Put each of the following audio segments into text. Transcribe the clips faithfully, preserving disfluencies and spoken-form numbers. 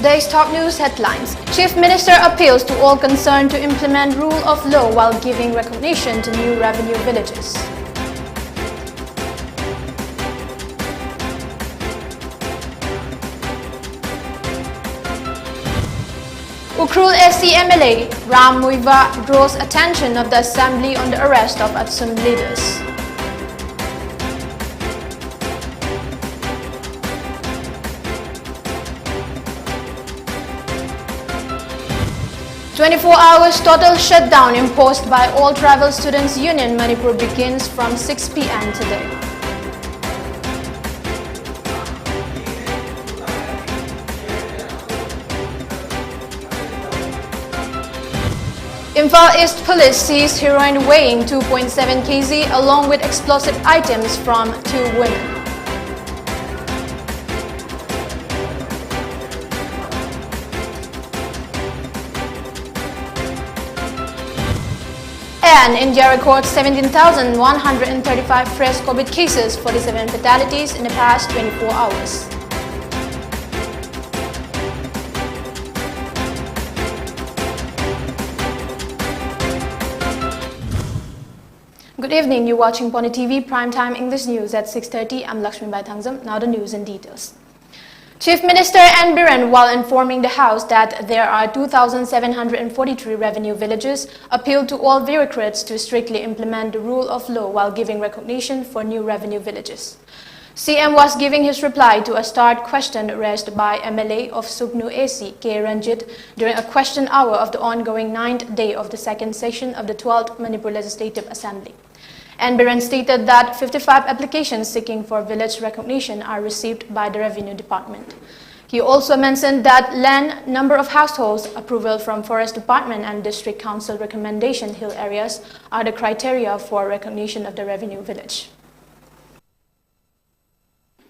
Today's top news headlines. Chief Minister appeals to all concerned to implement rule of law while giving recognition to new revenue villages. Ukhrul A C M L A Ram Muivah draws attention of the assembly on the arrest of ATSUM leaders. Twenty-four hours total shutdown imposed by All Tribal Students Union Manipur begins from six p m today. Imphal East Police seized heroin weighing two point seven k g along with explosive items from two women. And India records seventeen thousand one hundred and thirty-five fresh COVID cases, forty-seven fatalities in the past twenty-four hours. Good evening. You're watching Pone T V Prime Time English News at six thirty. I'm Lakshmi Baithangjam. Now the news in details. Chief Minister N Biren, while informing the House that there are two thousand seven hundred and forty-three revenue villages, appealed to all bureaucrats to strictly implement the rule of law while giving recognition for new revenue villages. C M was giving his reply to a starred question raised by M L A of Sugnu A C, K Ranjit, during a question hour of the ongoing ninth day of the second session of the twelfth Manipur Legislative Assembly. N Biren stated that fifty-five applications seeking for village recognition are received by the Revenue Department. He also mentioned that land, number of households, approval from Forest Department and District Council recommendation hill areas are the criteria for recognition of the revenue village.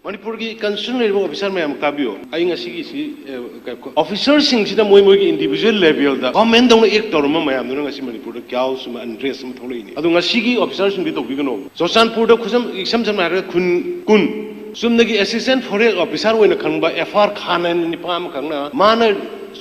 ꯃꯅꯤꯄꯨꯔꯒꯤ concern ꯂꯩꯔꯤꯕ officer ꯃꯌꯥꯝ ꯇꯥꯕꯤꯌꯣ꯫ ꯑꯩ ꯉꯁꯤꯒꯤꯁꯤ, ꯑꯦ, ꯀ-, ꯀ-, ꯑꯣꯐꯤꯁꯥꯔꯁꯤꯡꯁꯤꯅ ꯃꯣꯏ ꯃꯣꯏꯒꯤ individual ꯂꯦꯚꯦꯜꯗ government ꯗꯧꯅ ꯑꯦꯛ ꯇꯧꯔꯝꯕ ꯃꯌꯥꯝꯗꯨꯅ ꯉꯁꯤ ꯃꯅꯤꯄꯨꯔꯗ ꯀ꯭ꯌꯥꯎꯁ ꯑꯃ, ꯑꯟꯔꯦꯁ ꯑꯃ ꯊꯣꯛꯂꯛꯏꯅꯤ꯫ ꯑꯗꯣ ꯉꯁꯤꯒꯤ ꯑꯣꯐꯤꯁꯥꯔꯁꯤꯡꯗꯤ ꯇꯧꯕꯤꯒꯅꯣ꯫ ꯆꯨꯔꯆꯥꯟꯄꯨꯔꯗ ꯈꯨꯁꯝ-, ꯏꯁꯝ ꯁꯝꯅ ꯍꯥꯏꯔꯒ ꯈꯨꯟ ꯀꯨꯟ, ꯆꯨꯝꯅꯒꯤ assistant forest officer ꯑꯣꯏꯅ ꯈꯟꯕ ꯑꯦꯐ ꯑꯥꯔ ꯈꯥꯟ ꯍꯥꯏꯅ ꯅꯤꯄꯥ ꯑꯃꯈꯛꯅ ꯃꯥꯅ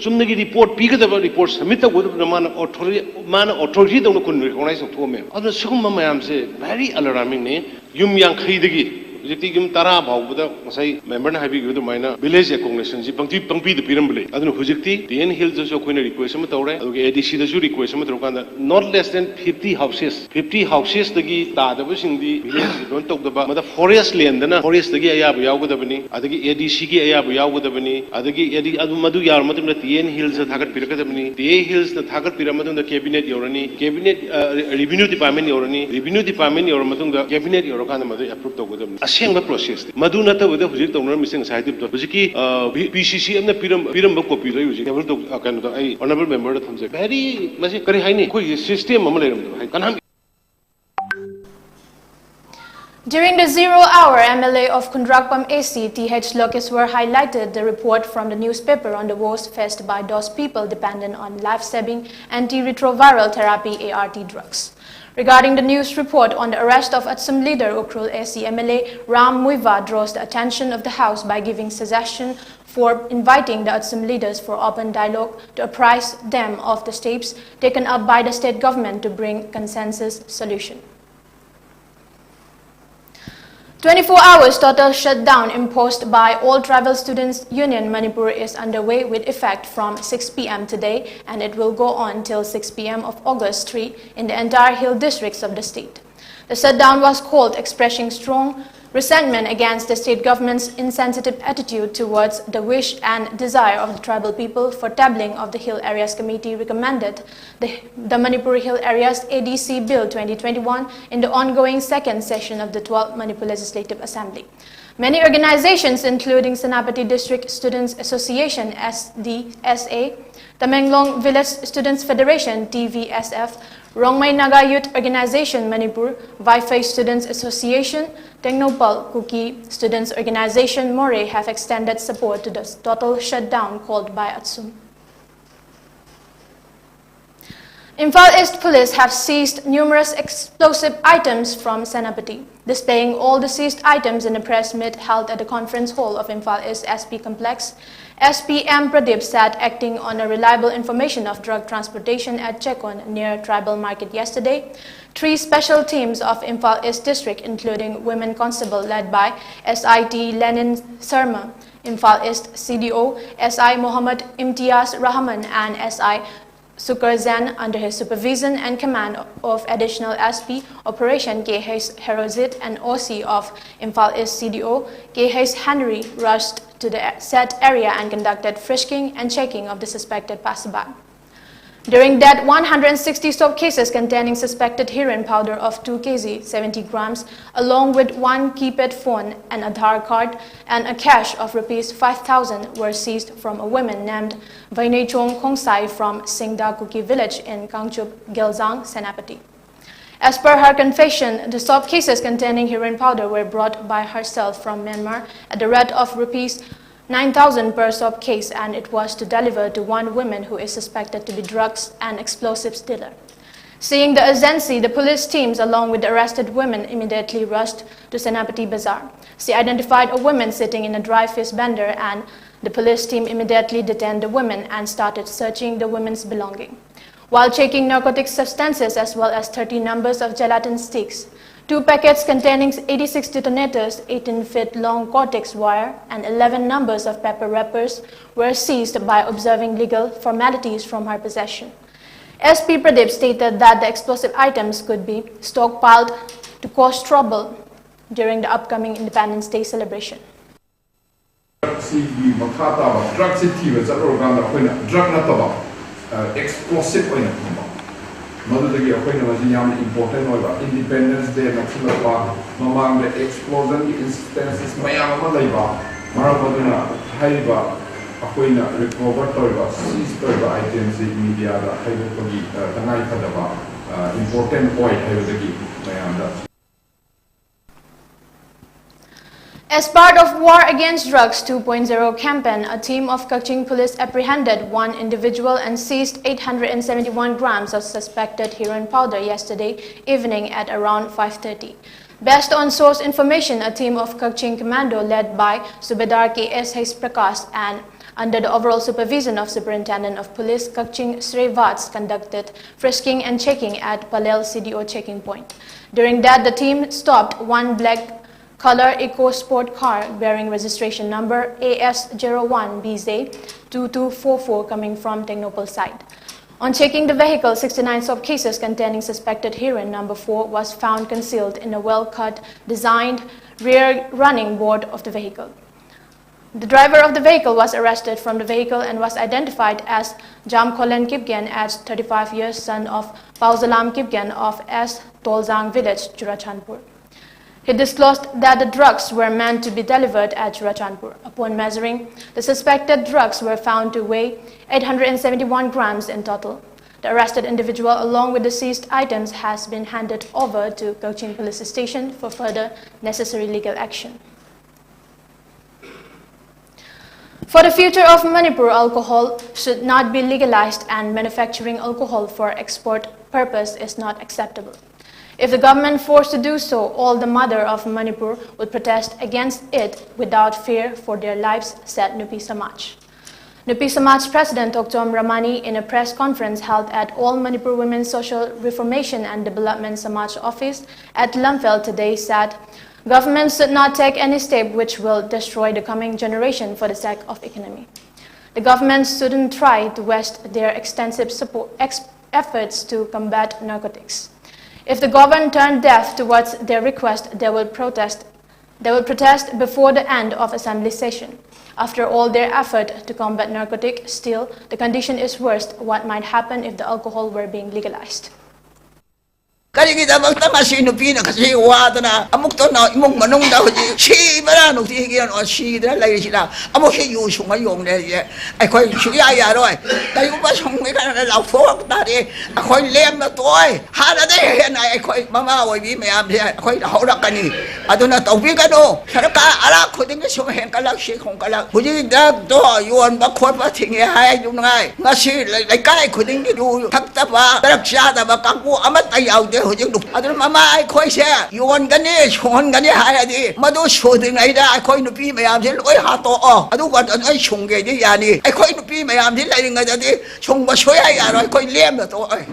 ꯆꯨꯝꯅꯒꯤ report ꯄꯤꯒꯗꯕ, report submit ꯇꯧꯒꯗꯕꯗ ꯃꯥꯅ authority, ꯃꯥꯅ authority ꯗꯧꯅ ꯈꯨꯟ recognize ꯇꯧꯊꯣꯛꯑꯝꯃꯦ꯫ ꯑꯗꯨꯅ ꯁꯤꯒꯨꯝꯕ ꯃꯌꯥꯝꯁꯦ very alarming ꯅꯤ꯫ ꯌꯨꯝ ꯌꯥꯡꯈꯩꯗꯒꯤ ꯍꯧꯖꯤꯛꯇꯤ ꯌꯨꯝ ꯇꯔꯥ ꯐꯥꯎꯕꯗ ꯉꯁꯥꯏ member ꯅ ꯍꯥꯏꯕꯤꯈꯤꯕ ꯑꯗꯨꯃꯥꯏꯅ village recognition ꯁꯤ ꯄꯪꯄꯤ, ꯄꯪꯄꯤꯗ ꯄꯤꯔꯝꯕ ꯂꯩ꯫ ꯑꯗꯨꯅ ꯍꯧꯖꯤꯛꯇꯤ ꯇꯤ ꯑꯦꯟ ꯍꯤꯜꯁꯇꯁꯨ ꯑꯩꯈꯣꯏꯅ request ꯑꯃ ꯇꯧꯔꯦ, ꯑꯗꯨꯒ ꯑꯦ ꯗꯤ ꯁꯤꯗꯁꯨ request ꯑꯃ ꯇꯧꯔꯀꯥꯟꯗ not less than fifty houses, fifty ꯍꯥꯎꯁꯦꯁꯇꯒꯤ ꯇꯥꯗꯕꯁꯤꯡꯗꯤ village ꯗ ꯇꯧꯗꯕ, ꯃꯗ forest land ꯗꯅ, forest ꯇꯒꯤ ꯑꯌꯥꯕ ꯌꯥꯎꯒꯗꯕꯅꯤ, ꯑꯗꯒꯤ ꯑꯦ ꯗꯤ ꯁꯤꯒꯤ ꯑꯌꯥꯕ ꯌꯥꯎꯒꯗꯕꯅꯤ, ꯑꯗꯒꯤ ꯑꯦ ꯗꯤ, ꯑꯗꯨ, ꯃꯗꯨ ꯌꯥꯔꯕ ꯃꯇꯨꯡꯗ ꯇꯤ ꯑꯦꯟ ꯍꯤꯜꯁꯇ ꯊꯥꯒꯠꯄꯤꯔꯛꯀꯗꯕꯅꯤ, ꯇꯤ ꯑꯦ ꯍꯤꯜꯁꯅ ꯊꯥꯒꯠꯄꯤꯔꯕ ꯃꯇꯨꯡꯗ cabinet ꯌꯧꯔꯅꯤ, cabinet, ꯑ, revenue department ꯌꯧꯔꯅꯤ, revenue department ꯌꯧꯔꯕ ꯃꯇꯨꯡꯗ cabinet ꯌꯧꯔꯀꯥꯟꯗ ꯃꯗꯨ approve ꯇꯧꯒꯗꯕꯅꯤ꯫ ꯑꯁꯦꯡꯕ process ꯅꯤ꯫ ꯃꯗꯨ ꯅꯠꯇꯕꯗ ꯍꯧꯖꯤꯛ ꯇꯧꯅꯔꯝꯃꯤꯁꯦ ꯉꯁꯥꯏ ꯍꯥꯏꯈꯤꯕꯗꯣ, ꯍꯧꯖꯤꯛꯀꯤ, ꯑ, ꯄꯤ ꯁꯤ ꯁꯤ ꯑꯦꯝꯅ ꯄꯤꯔꯝ-, ꯄꯤꯔꯝꯕ copy ꯗꯣ ꯑꯩ ꯍꯧꯖꯤꯛ table ꯇꯧ-, ꯑ, ꯀꯩꯅꯣꯗ ꯑꯩ honourable member ꯗ ꯊꯝꯖꯒꯦ꯫ Very ꯃꯁꯤ ꯀꯔꯤ ꯍꯥꯏꯅꯤ? ꯑꯩꯈꯣꯏꯒꯤ system ꯑꯃ ꯂꯩꯔꯝꯗꯕ ꯍꯥꯏ ꯀꯅꯥꯝ During the zero hour, M L A of Khundrakpam A C, T H Lokeswar, highlighted the report from the newspaper on the woes faced by those people dependent on life-saving antiretroviral therapy, A R T, drugs. Regarding the news report on the arrest of Atsum leader Ukhrul A C M L A Ram Muivah draws the attention of the House by giving suggestion for inviting the Atsum leaders for open dialogue to apprise them of the steps taken up by the state government to bring consensus solution. Twenty-four hours total shutdown imposed by All Tribal Students Union Manipur is underway with effect from six p m today, and it will go on till six p m of August three in the entire hill districts of the state. The shutdown was called expressing strong resentment against the state government's insensitive attitude towards the wish and desire of the tribal people for tabling of the Hill Areas Committee recommended the, the Manipur Hill Areas A D C Bill twenty twenty-one in the ongoing second session of the twelfth Manipur Legislative Assembly. Many organizations, including Senapati District Students Association, S D S A, Tamenglong Village Students Federation, T V S F, Rongmei Naga Youth Organization Manipur, Vaiphei Students Association, Tengnoupal Kuki Students Organization Moreh have extended support to the total shutdown called by Atsum. Imphal East Police have seized numerous explosive items from Senapati. Displaying all the seized items in a press meet held at the conference hall of Imphal East S P complex, S P M Pradeep said, acting on a reliable information of drug transportation at Chekon near Tribal Market yesterday, three special teams of Imphal East District, including Women Constable led by S I T Lenin Sharma, Imphal East C D O, S I Muhammad Imtiaz Rahman and S I Sukar Jain, under his supervision and command of Additional S P Operation K H Herozit and O C of Imphal East C D O K H Henry, rushed to the said area and conducted frisking and checking of the suspected passerby. During that, one hundred sixty soap cases containing suspected heroin powder of two K G, seventy grams, along with one keypad phone, an Aadhaar card, and a cash of rupees five thousand were seized from a woman named Vaineichong Khongsai from Singda Kuki village in Kangchup, Geljang, Senapati. As per her confession, the soap cases containing heroin powder were brought by herself from Myanmar at the rate of rupees nine thousand per soap case, and it was to deliver to one woman who is suspected to be drugs and explosives dealer. Seeing the urgency, the police teams, along with the arrested women, immediately rushed to Senapati Bazaar. She identified a woman sitting in a dry fish vendor, and the police team immediately detained the woman and started searching the woman's belonging. While checking narcotic substances as well as thirty numbers of gelatin sticks, two packets containing eighty-six detonators, eighteen feet long cortex wire, and eleven numbers of paper wrappers were seized by observing legal formalities from her possession. S P Pradeep stated that the explosive items could be stockpiled to cause trouble during the upcoming Independence Day celebration. ꯁꯤꯒꯤ ꯃꯈꯥ ꯇꯥꯕ ꯗ꯭ꯔꯒꯁꯤ ꯊꯤꯕ ꯆꯠꯂꯨꯔꯀꯥꯟꯗ ꯑꯩꯈꯣꯏꯅ drug ꯅꯠꯇꯕ ꯑꯦꯛꯁꯄ꯭ꯂꯣꯁꯤꯞ ꯑꯣꯏꯅ ꯐꯪꯕ꯫ ꯃꯗꯨꯗꯒꯤ ꯑꯩꯈꯣꯏꯅ ꯉꯁꯤ ꯌꯥꯝꯅ ꯏꯝꯄꯣꯔꯇꯦꯟ ꯑꯣꯏꯕ ꯏꯟꯗꯤꯄꯦꯟꯗꯦꯟꯁ ꯗꯦ ꯅꯛꯁꯤꯜꯂꯛꯄ, ꯃꯃꯥꯡꯗ ꯑꯦꯛꯁꯄ꯭ꯂꯣꯖꯟꯒꯤ ꯏꯟꯁꯇꯦꯟꯁꯦꯁ ꯃꯌꯥꯝ ꯑꯃ ꯂꯩꯕ, ꯃꯔꯝ ꯑꯗꯨꯅ ꯍꯥꯏꯔꯤꯕ ꯑꯩꯈꯣꯏꯅ ꯔꯤꯀꯣꯚꯔ ꯇꯧꯔꯤꯕ, ꯁꯤꯖ ꯇꯧꯔꯤꯕ ꯑꯥꯏꯇꯦꯝꯁꯤ ꯃꯤꯗꯤꯌꯥꯗ ꯍꯥꯏꯗꯣꯛꯄꯒꯤ ꯇꯉꯥꯏ ꯐꯗꯕ ꯏꯝꯄꯣꯔꯇꯦꯟ ꯑꯣꯏ ꯍꯥꯏꯕꯗꯒꯤ ꯃꯌꯥꯝꯗ As part of War Against Drugs two point zero campaign, a team of Kakching police apprehended one individual and seized eight hundred seventy-one grams of suspected heroin powder yesterday evening at around five thirty. Based on source information, a team of Kakching Commando led by Subedar K S H Prakash and under the overall supervision of Superintendent of Police Kakching Srivats conducted frisking and checking at Palel C D O checking point. During that, the team stopped one black color Eco Sport car bearing registration number A S zero one B Z two two four four coming from Tengnoupal side. On checking the vehicle, sixty-nine soap cases containing suspected heroin number four was found concealed in a well-cut, designed rear running board of the vehicle. The driver of the vehicle was arrested from the vehicle and was identified as Jamkholen Kipgen, aged thirty-five years, son of Pauzalam Kipgen of S Tolzang village, Churachandpur. He disclosed that the drugs were meant to be delivered at Churachandpur. Upon measuring, the suspected drugs were found to weigh eight hundred seventy-one grams in total. The arrested individual, along with the seized items, has been handed over to Kakching Police Station for further necessary legal action. For the future of Manipur, alcohol should not be legalized, and manufacturing alcohol for export purpose is not acceptable. If the government forced to do so, all the mother of Manipur would protest against it without fear for their lives, said Nupi Samaj. Nupi Samaj President Thokchom Ramani, in a press conference held at All Manipur Women's Social Reformation and Development Samaj office at Lamphel today, said government should not take any step which will destroy the coming generation for the sake of economy. The government shouldn't try to waste their extensive support, ex- efforts to combat narcotics. If the government turned deaf towards their request, they will protest. They will protest before the end of assembly session. After all their effort to combat narcotic, still the condition is worse. What might happen if the alcohol were being legalized? ꯀꯔꯤꯒꯤꯗꯃꯛꯇ ꯃꯁꯤ ꯅꯨꯄꯤꯅ ꯉꯁꯤ ꯋꯥꯗꯅ ꯑꯃꯨꯛꯇꯅ ꯏꯃꯨꯡ ꯃꯅꯨꯡꯗ ꯍꯧꯖꯤꯛ ꯁꯤꯕꯅ ꯅꯨꯡꯇꯤꯒꯤ ꯁꯤꯗꯅ ꯂꯩꯔꯤꯁꯤꯅ ꯑꯃꯨꯛꯁꯤ ꯌꯨ ꯁꯨꯡꯉ ꯌꯣꯡꯅꯔꯤꯁꯦ ꯑꯩꯈꯣꯏ ꯁꯨꯡꯌꯥ ꯌꯥꯔꯣꯏ꯫ ꯀꯔꯤꯒꯨꯝꯕ ꯁꯨꯡꯉꯦ ꯀꯥꯟꯗ ꯂꯥꯎꯊꯣꯛ ꯇꯥꯔꯦ꯫ ꯑꯩꯈꯣꯏ ꯂꯦꯝꯅ ꯇꯣꯛꯑꯣꯏ꯫ ꯍꯥꯟꯅꯗꯩ ꯍꯦꯟꯅ ꯑꯩꯈꯣꯏ ꯃꯃꯥ ꯑꯣꯏꯕꯤ ꯃꯌꯥꯝꯁꯦ ꯑꯩꯈꯣꯏ ꯂꯧꯍꯧꯔꯛꯀꯅꯤ꯫ ꯑꯗꯨꯅ ꯇꯧꯕꯤꯒꯅꯨ꯫ ꯁꯔꯀꯥꯔ ꯑꯔꯥꯛ ꯈꯨꯗꯤꯡꯒꯤ ꯁꯨꯝ ꯍꯦꯟꯒꯠꯂꯛ ꯁꯤ ꯍꯣꯡꯒꯠꯂꯛ꯫ ꯍꯧꯖꯤꯛ ꯗ꯭ꯔꯒꯇꯣ ꯌꯣꯟꯕ ꯈꯣꯠꯄ ꯊꯤꯡꯉꯦ ꯍꯥꯏꯗꯨ ꯉꯥꯏ꯫ ꯉꯁꯤ ꯂꯩ-, ꯂꯩꯀꯥꯏ ꯈꯨꯗꯤꯡꯒꯤ ꯌꯨ ꯊꯛꯇꯕ, ꯗ꯭ꯔꯒ ꯆꯥꯗꯕ ꯀꯥꯡꯕꯨ ꯑꯃꯠꯇ ꯌꯥꯎꯗꯦ ꯍꯧꯖꯤꯛ꯫ ꯑꯗꯨꯅ ꯃꯃꯥ ꯑꯩꯈꯣꯏꯁꯦ ꯌꯣꯟꯒꯅꯤ, ꯁꯨꯍꯟꯒꯅꯤ ꯍꯥꯏꯔꯗꯤ ꯃꯗꯨ ꯁꯨꯗ꯭ꯔꯤꯉꯩꯗ ꯑꯩꯈꯣꯏ ꯅꯨꯄꯤ ꯃꯌꯥꯝꯁꯦ ꯂꯣꯏ ꯍꯥꯠꯇꯣꯛꯑꯣ꯫ ꯑꯗꯨꯒ ꯂꯣꯏ ꯁꯨꯡꯒꯦꯗꯤ ꯌꯥꯅꯤ꯫ ꯑꯩꯈꯣꯏ ꯅꯨꯄꯤ ꯃꯌꯥꯝꯁꯤ ꯂꯩꯔꯤꯉꯩꯗꯗꯤ ꯁꯨꯡꯕ ꯁꯨꯡꯌꯥ ꯌꯥꯔꯣꯏ꯫ ꯑꯩꯈꯣꯏ ꯂꯦꯝꯅ ꯇꯣꯛꯑꯣꯏ꯫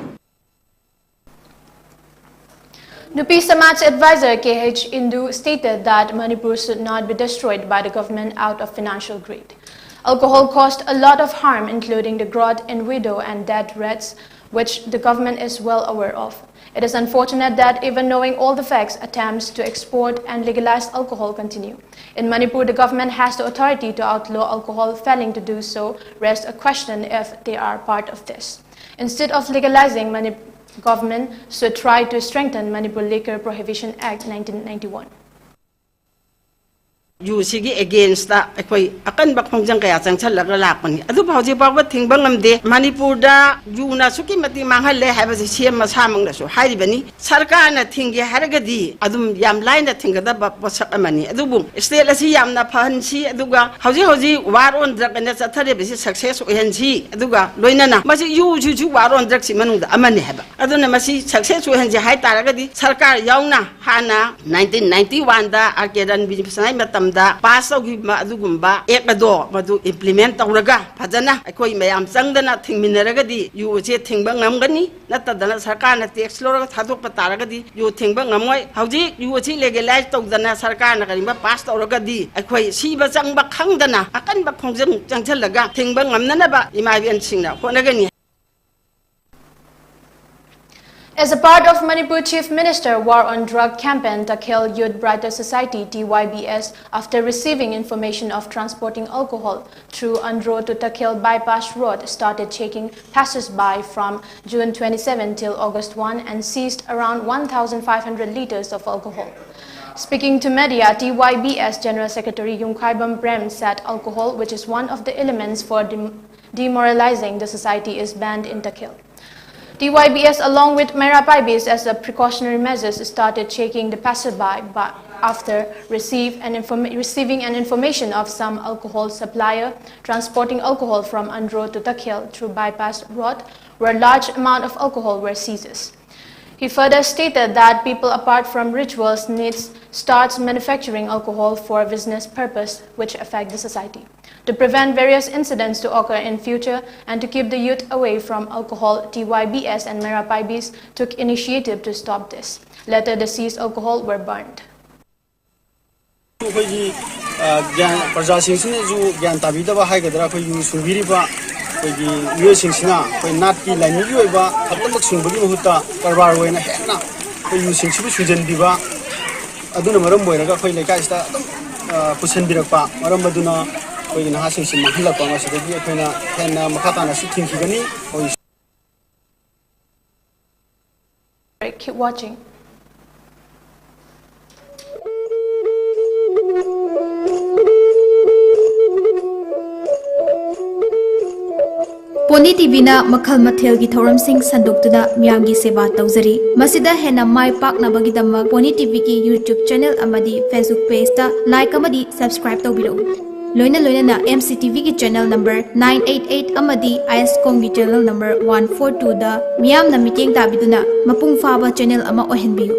Nupi Samaj advisor K H Indu stated that Manipur should not be destroyed by the government out of financial greed. Alcohol caused a lot of harm, including the growth in widow and death rates, which the government is well aware of. It is unfortunate that even knowing all the facts, attempts to export and legalize alcohol continue. In Manipur, the government has the authority to outlaw alcohol. Failing to do so raises a question if they are part of this. Instead of legalizing, Manipur government should try to strengthen Manipur Liquor Prohibition Act nineteen ninety-one. ꯌꯨꯁꯤꯒꯤ against ꯑꯩꯈꯣꯏ ꯑꯀꯟꯕ ꯈꯣꯡꯖꯪ ꯀꯌꯥ ꯆꯪꯁꯜꯂꯒ ꯂꯥꯛꯄꯅꯤ꯫ ꯑꯗꯨꯕꯨ ꯍꯧꯖꯤꯛ ꯐꯥꯎꯕ ꯊꯤꯡꯕ ꯉꯝꯗꯦ꯫ ꯃꯅꯤꯄꯨꯔꯗ ꯌꯨꯅ ꯑꯁꯨꯛꯀꯤ ꯃꯇꯤꯛ ꯃꯥꯡꯍꯜꯂꯦ ꯍꯥꯏꯕꯁꯤ ꯁꯤ ꯑꯦꯝ ꯃꯁꯥꯃꯛꯅꯁꯨ ꯍꯥꯏꯔꯤꯕꯅꯤ꯫ ꯁꯔꯀꯥꯔꯅ ꯊꯤꯡꯒꯦ ꯍꯥꯏꯔꯒꯗꯤ ꯑꯗꯨꯝ ꯌꯥꯝ ꯂꯥꯏꯅ ꯊꯤꯡꯒꯗꯕ ꯄꯣꯠꯁꯛ ꯑꯃꯅꯤ꯫ ꯑꯗꯨꯕꯨ state ꯑꯁꯤ ꯌꯥꯝꯅ ꯐꯍꯟꯁꯤ, ꯑꯗꯨꯒ ꯍꯧꯖꯤꯛ ꯍꯧꯖꯤꯛ war on drug ꯑꯅ ꯆꯠꯊꯔꯤꯕꯁꯤ success ꯑꯣꯏꯍꯟꯁꯤ, ꯑꯗꯨꯒ ꯂꯣꯏꯅꯅ ꯃꯁꯤ ꯌꯨꯁꯤꯁꯨ war on drugsꯀꯤ ꯃꯅꯨꯡꯗ ꯑꯃꯅꯤ ꯍꯥꯏꯕ꯫ ꯑꯗꯨꯅ ꯃꯁꯤ success ꯑꯣꯏꯍꯟꯁꯤ ꯍꯥꯏ ꯇꯥꯔꯒꯗꯤ ꯁꯔꯀꯥꯔ ꯌꯥꯎꯅ ꯍꯥꯟꯅ nineteen ninety-oneꯗ ꯑꯥꯔ ꯀꯦ ꯔꯟꯕꯤꯔ ꯁꯅꯥꯏ ꯃꯇꯝꯗ pass ꯇꯧꯈꯤꯕ ꯑꯗꯨꯒꯨꯝꯕ act ꯑꯗꯣ ꯃꯗꯨ implement ꯇꯧꯔꯒ ꯐꯖꯅ ꯑꯩꯈꯣꯏ ꯃꯌꯥꯝ ꯆꯪꯗꯅ ꯊꯤꯡꯃꯤꯟꯅꯔꯒꯗꯤ ꯌꯨ ꯑꯁꯦ ꯊꯤꯡꯕ ꯉꯝꯒꯅꯤ꯫ ꯅꯠꯇꯗꯅ ꯁꯔꯀꯥꯔꯅ tax ꯂꯧꯔꯒ ꯊꯥꯗꯣꯛꯄ ꯇꯥꯔꯒꯗꯤ ꯌꯨ ꯊꯤꯡꯕ ꯉꯝꯃꯣꯏ꯫ ꯍꯧꯖꯤꯛ ꯌꯨ ꯑꯁꯤ legalize ꯇꯧꯗꯅ ꯁꯔꯀꯥꯔꯅ ꯀꯔꯤꯒꯨꯝꯕ pass ꯇꯧꯔꯒꯗꯤ ꯑꯩꯈꯣꯏ ꯁꯤꯕ ꯆꯪꯕ ꯈꯪꯗꯅ ꯑꯀꯟꯕ ꯈꯣꯡꯖꯪ ꯆꯪꯁꯤꯜꯂꯒ ꯊꯤꯡꯕ ꯉꯝꯅꯅꯕ ꯏꯃꯥ ꯏꯕꯦꯟꯁꯤꯡꯅ ꯍꯣꯠꯅꯒꯅꯤ꯫ As a part of Manipur Chief Minister War on Drug campaign, Takhil Youth Brighter Society, T Y B S, after receiving information of transporting alcohol through Andro to Takhil bypass road, started checking passers-by from June twenty-seven till August one and seized around one thousand five hundred liters of alcohol. Speaking to media, T Y B S General Secretary Yungkhaibam Prem said alcohol, which is one of the elements for dem- demoralizing the society, is banned in Takhil. T Y B S, along with Meira Paibis, as a precautionary measures, started checking the passerby, but after receive an informa- receiving an information of some alcohol supplier transporting alcohol from Andro to Takhil through bypass road, where large amount of alcohol were seized. He further stated that people, apart from rituals, needs starts manufacturing alcohol for business purpose, which affect the society. To prevent various incidents to occur in future and to keep the youth away from alcohol, T Y B S and Meira Paibis took initiative to stop this. Later, the seized alcohol were burned. ꯑꯩꯈꯣꯏꯒꯤ ꯒ꯭ꯌꯥꯟ, ꯄ꯭ꯔꯖꯥꯁꯤꯡꯁꯤꯅꯁꯨ ꯒ꯭ꯌꯥꯟ ꯇꯥꯕꯤꯗꯕ ꯍꯥꯏꯒꯗ꯭ꯔꯥ, ꯑꯩꯈꯣꯏ U ꯁꯨꯡꯕꯤꯔꯤꯕ ꯑꯩꯈꯣꯏꯒꯤ ꯃꯤꯑꯣꯏꯁꯤꯡꯁꯤꯅ ꯑꯩꯈꯣꯏ ꯅꯥꯠꯀꯤ ꯂꯥꯏꯅꯤꯡꯒꯤ ꯑꯣꯏꯕ ꯈꯛꯇꯃꯛ ꯁꯨꯡꯕꯒꯤ ꯃꯍꯨꯠꯇ ꯀꯔꯕꯥꯔ ꯑꯣꯏꯅ ꯍꯦꯟꯅ ꯑꯩꯈꯣꯏ ꯌꯨꯁꯤꯡꯁꯤꯕꯨ ꯁꯨꯡꯖꯟꯕꯤꯕ, ꯑꯗꯨꯅ ꯃꯔꯝ ꯑꯣꯏꯔꯒ ꯑꯩꯈꯣꯏ ꯂꯩꯀꯥꯏꯁꯤꯗ ꯑꯗꯨꯝ ꯄꯨꯁꯤꯟꯕꯤꯔꯛꯄ ꯃꯔꯝ ꯑꯗꯨꯅ ꯑꯩꯈꯣꯏꯒꯤ ꯅꯍꯥꯁꯤꯡꯁꯤ ꯃꯥꯡꯍꯜꯂꯛꯄ꯫ ꯃꯁꯤꯗꯒꯤ ꯑꯩꯈꯣꯏꯅ ꯍꯦꯟꯅ ꯃꯈꯥ ꯇꯥꯅꯁꯨ ꯊꯤꯡꯈꯤꯒꯅꯤ꯫ ꯑꯩꯈꯣꯏ Keep watching. ꯄꯣꯅꯤ ꯇꯤꯚꯤꯅ ꯃꯈꯜ ꯃꯊꯦꯜꯒꯤ ꯊꯧꯔꯝꯁꯤꯡ ꯁꯟꯗꯣꯛꯇꯨꯅ ꯃꯤꯌꯥꯝꯒꯤ ꯁꯦꯕꯥ ꯇꯧꯖꯔꯤ꯫ ꯃꯁꯤꯗ ꯍꯦꯟꯅ ꯃꯥꯏ ꯄꯥꯛꯅꯕꯒꯤꯗꯃꯛ ꯄꯣꯅꯤ ꯇꯤꯚꯤꯒꯤ YouTube channel ꯑꯃꯗꯤ Facebook pageꯇ like ꯑꯃꯗꯤ subscribe ꯇꯧꯕꯤꯔꯛꯎ꯫ ꯂꯣꯏꯅ ꯂꯣꯏꯅꯅ M C TVꯒꯤ channel number nine eight eight ꯑꯃꯗꯤ ISCOMꯒꯤ channel number one four twoꯗ ꯃꯤꯌꯥꯝꯅ ꯃꯤꯠꯌꯦꯡ ꯇꯥꯕꯤꯗꯨꯅ ꯃꯄꯨꯡ ꯐꯥꯕ channel ꯑꯃ ꯑꯣꯏꯍꯟꯕꯤꯌꯨ꯫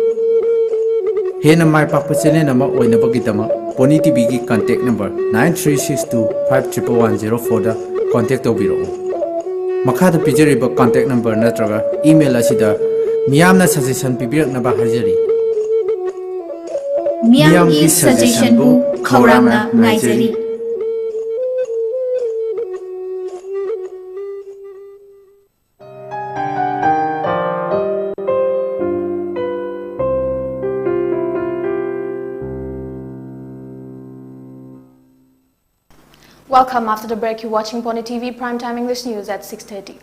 ꯍꯦꯟꯅ ꯃꯥꯏ ꯄꯥꯛꯄ channel ꯑꯃ ꯑꯣꯏꯅꯕꯒꯤꯗꯃꯛ Pony TVꯒꯤ contact number nine three six two five triple one zero fourꯗ contact ꯇꯧꯕꯤꯔꯛꯎ꯫ ꯃꯈꯥꯗ ꯄꯤꯖꯔꯤꯕ contact number ꯅꯠꯇ꯭ꯔꯒ email ꯑꯁꯤꯗ ꯃꯤꯌꯥꯝꯅ suggestion ꯄꯤꯕꯤꯔꯛꯅꯕ ꯍꯥꯏꯖꯔꯤ꯫ ꯃꯤꯌꯥꯝꯒꯤ suggestionꯕꯨ ꯈꯧꯔꯥꯡꯅ ꯉꯥꯏꯖꯔꯤ꯫ Welcome. After the break, you're watching Pony T V Primetime English News at six thirty.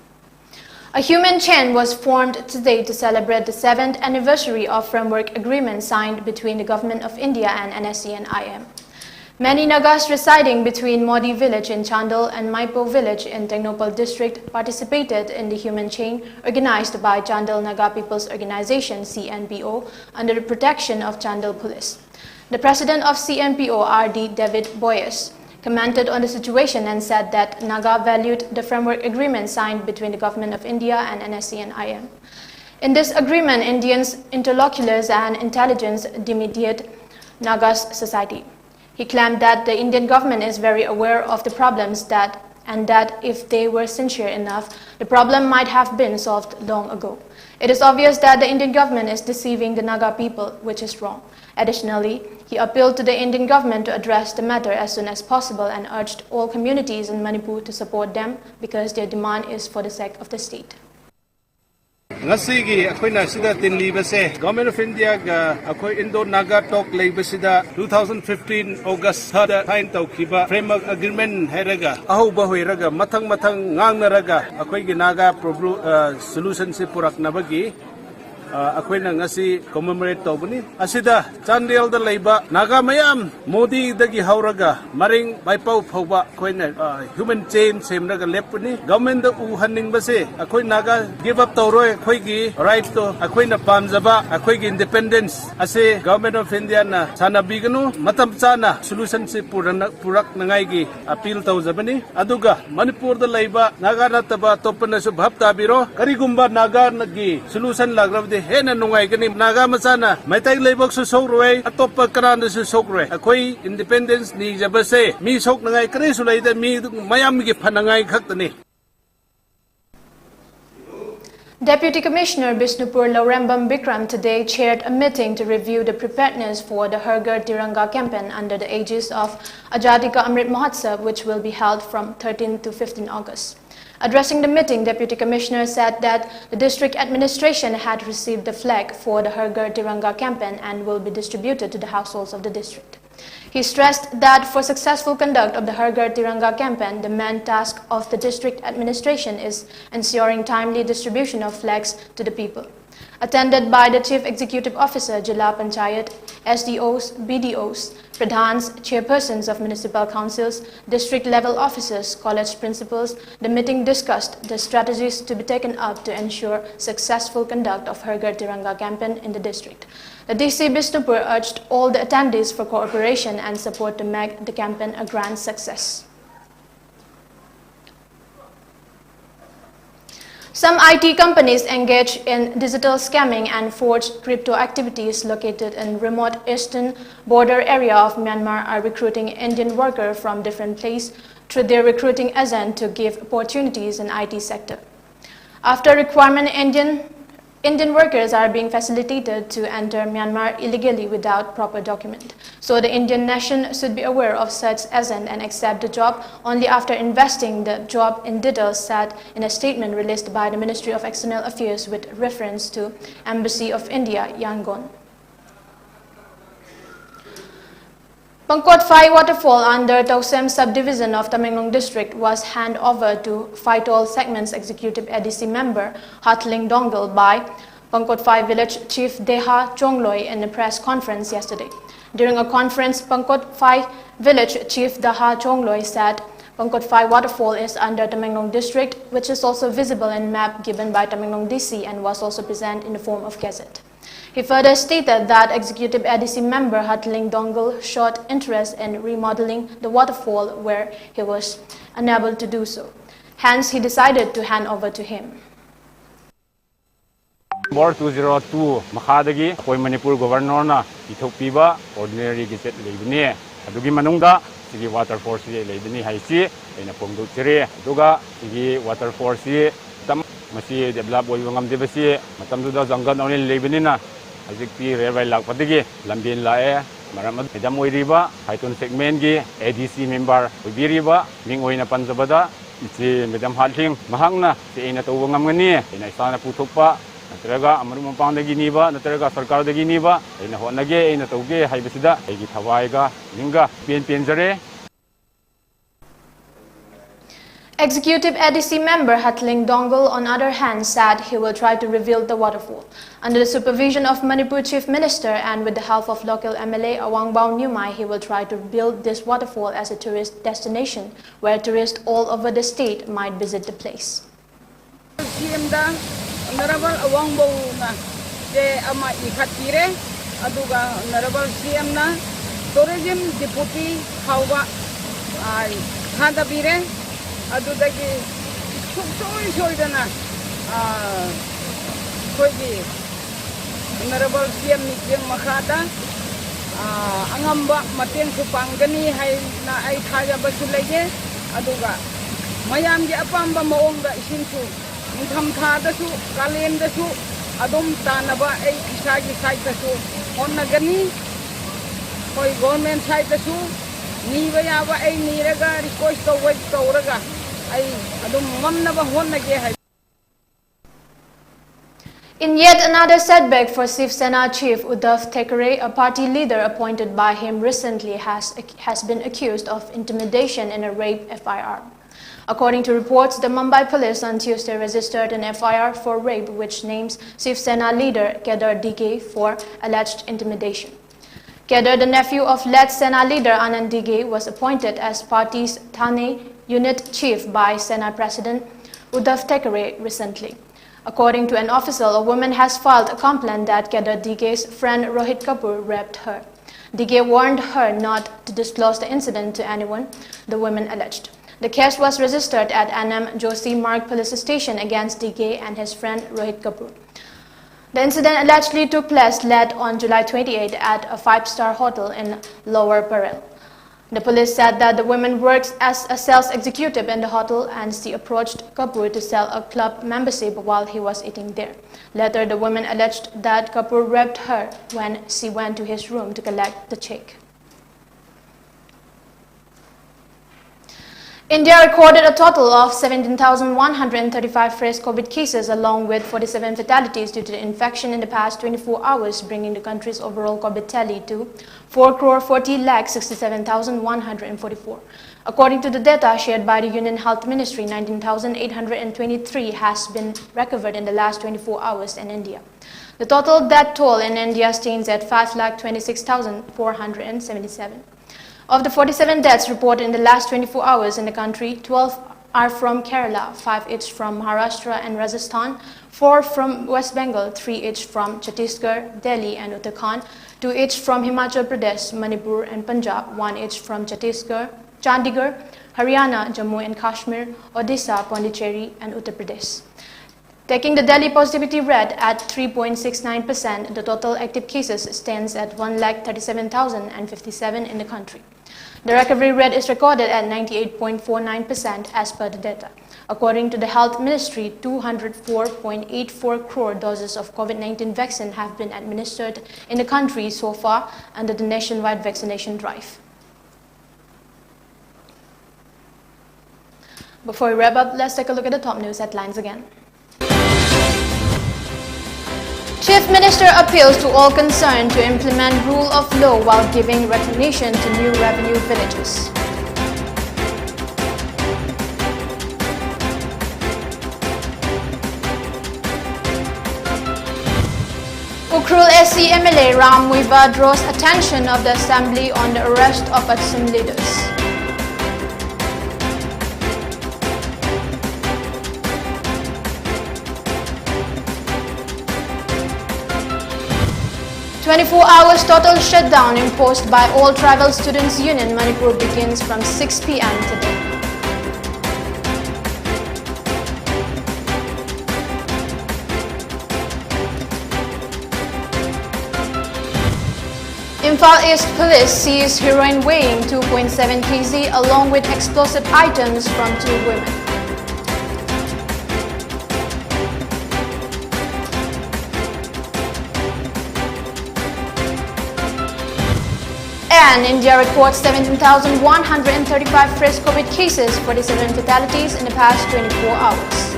A human chain was formed today to celebrate the seventh anniversary of framework agreement signed between the Government of India and N S C N I M. Many Nagas residing between Modi village in Chandel and Maipo village in Tengnoupal district participated in the human chain organized by Chandel Naga People's Organization, C N P O, under the protection of Chandel Police. The president of C N P O, R D David Boyes, commented on the situation and said that Naga valued the framework agreement signed between the Government of India and N S C N I M. In this agreement, Indians, interlocutors and intelligence demediate Nagas society. He claimed that the Indian government is very aware of the problems that, and that if they were sincere enough, the problem might have been solved long ago. It is obvious that the Indian government is deceiving the Naga people, which is wrong. Additionally, he appealed to the Indian government to address the matter as soon as possible and urged all communities in Manipur to support them because their demand is for the sake of the state. ꯉꯁꯤꯒꯤ ꯑꯩꯈꯣꯏꯅ ꯁꯤꯗ ꯇꯤꯟꯂꯤꯕꯁꯦ Government of India ꯒ ꯑꯩꯈꯣꯏ Indo Naga talk ꯂꯩꯕꯁꯤꯗ two thousand fifteen August ꯗ sign ꯇꯧꯈꯤꯕ framework agreement ꯍꯥꯏꯔꯒ ꯑꯍꯧꯕ ꯍꯣꯏꯔꯒ ꯃꯊꯪ ꯃꯊꯪ ꯉꯥꯡꯅꯔꯒ ꯑꯩꯈꯣꯏꯒꯤ Naga problem solution ꯁꯤ ꯄꯨꯔꯛꯅꯕꯒꯤ ꯑꯩꯈꯣꯏꯅ ꯉꯁꯤ commemorate ꯇꯧꯕꯅꯤ꯫ ꯑꯁꯤꯗ ꯆꯥꯟꯗꯦꯜꯗ ꯂꯩꯕ ꯅꯥꯒꯥ ꯃꯌꯥꯝ ꯃꯣꯗꯤꯗꯒꯤ ꯍꯧꯔꯒ ꯃꯔꯤꯡ ꯃꯥꯏꯄꯧ ꯐꯥꯎꯕ ꯑꯩꯈꯣꯏꯅ human chain ꯁꯦꯝꯂꯒ ꯂꯦꯞꯄꯅꯤ꯫ Government ꯗ ꯎꯍꯟꯅꯤꯡꯕꯁꯦ ꯑꯩꯈꯣꯏ ꯅꯥꯒꯥ give up ꯇꯧꯔꯣꯏ꯫ ꯑꯩꯈꯣꯏꯒꯤ right ꯇꯣ, ꯑꯩꯈꯣꯏꯅ ꯄꯥꯝꯖꯕ ꯑꯩꯈꯣꯏꯒꯤ independence ꯑꯁꯤ Government of India ꯅ ꯁꯥꯟꯅꯕꯤꯒꯅꯨ꯫ ꯃꯇꯝ ꯆꯥꯅ solution ꯁꯤ ꯄꯨꯔꯛꯅꯉꯥꯏꯒꯤ appeal ꯇꯧꯖꯕꯅꯤ꯫ ꯑꯗꯨꯒ ꯃꯅꯤꯄꯨꯔꯗ ꯂꯩꯕ ꯅꯥꯒꯥ ꯅꯠꯇꯕ ꯑꯇꯣꯞꯄꯅꯁꯨ ꯚꯥꯞ ꯇꯥꯕꯤꯔꯣ꯫ ꯀꯔꯤꯒꯨꯝꯕ ꯅꯥꯒꯥꯒꯤ solution ꯂꯥꯛꯂꯕꯗꯤ ꯍꯦꯟꯅ ꯅꯨꯡꯉꯥꯏꯒꯅꯤ꯫ ꯅꯥꯒꯥ ꯃꯆꯥꯅ ꯃꯩꯇꯩ ꯂꯩꯕꯥꯛꯁꯨ ꯁꯣꯛꯂꯣꯏ, ꯑꯇꯣꯞꯄ ꯀꯅꯥꯗꯁꯨ ꯁꯣꯛꯂꯣꯏ꯫ ꯑꯩꯈꯣꯏ independence ꯅꯤꯖꯕꯁꯦ ꯃꯤ ꯁꯣꯛꯅꯉꯥꯏ ꯀꯔꯤꯁꯨ ꯂꯩꯇꯦ, ꯃꯤ ꯃꯌꯥꯝꯒꯤ ꯐꯅꯉꯥꯏ ꯈꯛꯇꯅꯤ꯫ Deputy Commissioner Bishnupur Laurembam Bikram today chaired a meeting to review the preparedness for the Har Ghar Tiranga campaign under the aegis of Azadi Ka Amrit Mahotsav, which will be held from thirteenth to fifteenth August. Addressing the meeting, Deputy Commissioner said that the district administration had received the flag for the Har Ghar Tiranga campaign and will be distributed to the households of the district. He stressed that for successful conduct of the Har Ghar Tiranga campaign, the main task of the district administration is ensuring timely distribution of flags to the people. Attended by the Chief Executive Officer, Jilla Panchayat, S D Os, B D Os, Pradhans, chairpersons of municipal councils, district level officers, college principals, the meeting discussed the strategies to be taken up to ensure successful conduct of Har Ghar Tiranga campaign in the district. The D C Bishnupur urged all the attendees for cooperation and support to make the campaign a grand success. Some I T companies engage in digital scamming and forged crypto activities located in remote eastern border area of Myanmar are recruiting Indian workers from different places through their recruiting agent to give opportunities in I T sector. After requirement, Indian Indian workers are being facilitated to enter Myanmar illegally without proper document. So the Indian nation should be aware of such agent and accept the job only after investing the job in detail, said in a statement released by the Ministry of External Affairs with reference to Embassy of India, Yangon. Pangkotphai waterfall under Tousem subdivision of Tamenglong district was handed over to Phaitol Segment's executive A D C member Hatling Dongal by Pangkotphai village chief Deha Chongloi in a press conference yesterday. During a conference, Pangkotphai village chief Deha Chongloi said Pangkotphai waterfall is under Tamenglong district, which is also visible in map given by Tamenglong D C and was also present in the form of gazette. He further stated that Executive A D C member Hatling Dongal showed interest in remodeling the waterfall where he was unable to do so. Hence, he decided to hand over to him. Number two zero two ꯃꯈꯥꯗꯒꯤ ꯑꯩꯈꯣꯏ Manipur Governorꯅ ꯄꯤꯊꯣꯛꯄꯤꯕ Ordinary Gazette ꯂꯩꯕꯅꯤ꯫ ꯑꯗꯨꯒꯤ ꯃꯅꯨꯡꯗ ꯁꯤꯒꯤ waterfallꯁꯤ ꯂꯩꯕꯅꯤ ꯍꯥꯏꯁꯤ ꯑꯩꯅ ꯐꯣꯡꯗꯣꯛꯆꯔꯤ꯫ ꯑꯗꯨꯒ ꯁꯤꯒꯤ waterfallꯁꯤ ꯃꯇꯝ ꯃꯁꯤ develop ꯑꯣꯏꯕ ꯉꯝꯗꯕꯁꯤ ꯃꯇꯝꯗꯨꯗ ꯖꯪꯒꯜ ꯑꯣꯏꯅ ꯂꯩꯕꯅꯤꯅ ꯍꯧꯖꯤꯛꯇꯤ railway ꯂꯥꯛꯄꯗꯒꯤ ꯂꯝꯕꯦꯟ ꯂꯥꯛꯑꯦ꯫ ꯃꯔꯝ ꯑꯗꯨꯅ madam ꯑꯣꯏꯔꯤꯕ Phaitol Segmentꯒꯤ A D C member ꯑꯣꯏꯕꯤꯔꯤꯕ ꯃꯤꯡ ꯑꯣꯏꯅ ꯄꯟꯖꯕꯗ ꯏꯆꯦ madam ꯍꯥꯠꯂꯤꯡ ꯃꯍꯥꯛꯅ ꯁꯤ ꯑꯩꯅ ꯇꯧꯕ ꯉꯝꯒꯅꯤ, ꯑꯩꯅ ꯏꯁꯥꯅ ꯄꯨꯊꯣꯛꯄ ꯅꯠꯇ꯭ꯔꯒ ꯃꯔꯨꯞ ꯃꯄꯥꯡꯗꯒꯤ ꯅꯤꯕ, ꯅꯠꯇ꯭ꯔꯒ ꯁꯔꯀꯥꯔꯗꯒꯤ ꯅꯤꯕ, ꯑꯩꯅ ꯍꯣꯠꯅꯒꯦ, ꯑꯩꯅ ꯇꯧꯒꯦ ꯍꯥꯏꯕꯁꯤꯗ ꯑꯩꯒꯤ ꯊꯋꯥꯏꯒ ꯅꯤꯡꯒ pen ꯄꯦꯟꯖꯔꯦ꯫ Executive A D C member Hatling Dongal, on other hand, said he will try to rebuild the waterfall. Under the supervision of Manipur Chief Minister and with the help of local M L A Awangbao Newmai, he will try to build this waterfall as a tourist destination where tourists all over the state might visit the place. C M the Honorable ꯑꯋꯥꯡꯕꯧꯅ ꯆꯦ ꯑꯃ ꯏꯈꯠꯄꯤꯔꯦ꯫ ꯑꯗꯨꯒ Honorable C M ꯅ Tourism Deputy ꯐꯥꯎꯕ ꯊꯥꯗꯕꯤꯔꯦ꯫ ꯑꯗꯨꯗꯒꯤ ꯁꯨꯡꯁꯣꯏ ꯁꯣꯏꯗꯅ ꯑꯩꯈꯣꯏꯒꯤ Honorable C M ꯃꯤꯠꯌꯦꯡ ꯃꯈꯥꯗ ꯑꯉꯝꯕ ꯃꯇꯦꯡꯁꯨ ꯄꯥꯡꯒꯅꯤ ꯍꯥꯏꯅ ꯑꯩ ꯊꯥꯖꯕꯁꯨ ꯂꯩꯖꯩ꯫ ꯑꯗꯨꯒ ꯃꯌꯥꯝꯒꯤ ꯑꯄꯥꯝꯕ ꯃꯑꯣꯡꯗ ꯏꯁꯤꯡꯁꯨ ꯅꯤꯡꯊꯝꯊꯥꯗꯁꯨ ꯀꯥꯂꯦꯟꯗꯁꯨ ꯑꯗꯨꯝ ꯇꯥꯅꯕ ꯑꯩ ꯏꯁꯥꯒꯤ ꯁꯥꯏꯠꯇꯁꯨ ꯍꯣꯠꯅꯒꯅꯤ꯫ ꯑꯩꯈꯣꯏ ꯒꯣꯔꯃꯦꯟ ꯁꯥꯏꯠꯇꯁꯨ ꯅꯤꯕ ꯌꯥꯕ ꯑꯩ ꯅꯤꯔꯒ ꯔꯤꯀ꯭ꯋꯦꯁ ꯇꯧꯕ ꯇꯧꯔꯒ ꯑꯩ ꯑꯗꯨꯝ ꯉꯝꯅꯕ ꯍꯣꯠꯅꯒꯦ ꯍꯥꯏ꯫ In yet another setback for Shiv Sena chief Uddhav Thackeray, a party leader appointed by him recently has, has been accused of intimidation in a rape F I R. According to reports, the Mumbai police on Tuesday registered an F I R for rape which names Shiv Sena leader Kedar Dighe for alleged intimidation. Kedar, the nephew of late Sena leader Anand Dighe, was appointed as party's Thane unit chief by Sena president Uddhav Thackeray recently. According to an official, a woman has filed a complaint that Kedar Dighe's friend Rohit Kapoor raped her. Dighe warned her not to disclose the incident to anyone, the woman alleged. The case was registered at N M Joshi Marg police station against Dighe and his friend Rohit Kapoor. The incident allegedly took place late on July twenty-eighth at a five-star hotel in Lower Parel. The police said that the woman works as a sales executive in the hotel and she approached Kapoor to sell a club membership while he was eating there. Later, the woman alleged that Kapoor raped her when she went to his room to collect the check. India recorded a total of seventeen thousand one hundred thirty-five fresh COVID cases, along with forty-seven fatalities due to the infection in the past twenty-four hours, bringing the country's overall COVID tally to four crore forty lakh sixty-seven thousand one hundred forty-four. According to the data shared by the Union Health Ministry, nineteen thousand eight hundred twenty-three has been recovered in the last twenty-four hours in India. The total death toll in India stands at five lakh twenty-six thousand four hundred seventy-seven. Of the forty-seven deaths reported in the last twenty-four hours in the country, twelve are from Kerala, five each from Maharashtra and Rajasthan, four from West Bengal, three each from Chhattisgarh, Delhi, and Uttarakhand, two each from Himachal Pradesh, Manipur, and Punjab, one each from Chhattisgarh, Chandigarh, Haryana, Jammu and Kashmir, Odisha, Pondicherry, and Uttar Pradesh. Taking the daily positivity rate at three point six nine percent, the total active cases stands at one lakh thirty-seven thousand and fifty-seven in the country. The recovery rate is recorded at ninety-eight point four nine percent as per the data. According to the Health Ministry, two hundred four point eight four crore doses of COVID nineteen vaccine have been administered in the country so far under the nationwide vaccination drive. Before we wrap up, let's take a look at the top news headlines again. Chief Minister appeals to all concerned to implement rule of law while giving recognition to new revenue villages. Ukhrul S C M L A Ram Muivah draws attention of the assembly on the arrest of Aksum leaders. Twenty-four hours total shutdown imposed by All Tribal Students Union Manipur begins from six p.m. today. Imphal East Police seized heroin weighing two point seven kilograms along with explosive items from two women. And India records seventeen thousand one hundred thirty-five fresh COVID cases, forty-seven fatalities in the past twenty-four hours.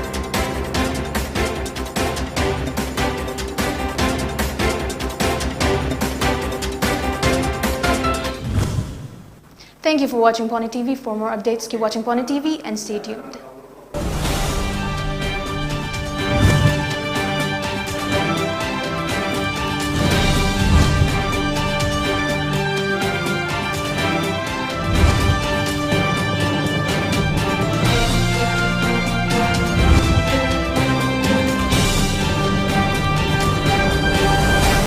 Thank you for watching Pony T V. For more updates, keep watching Pony T V and stay tuned.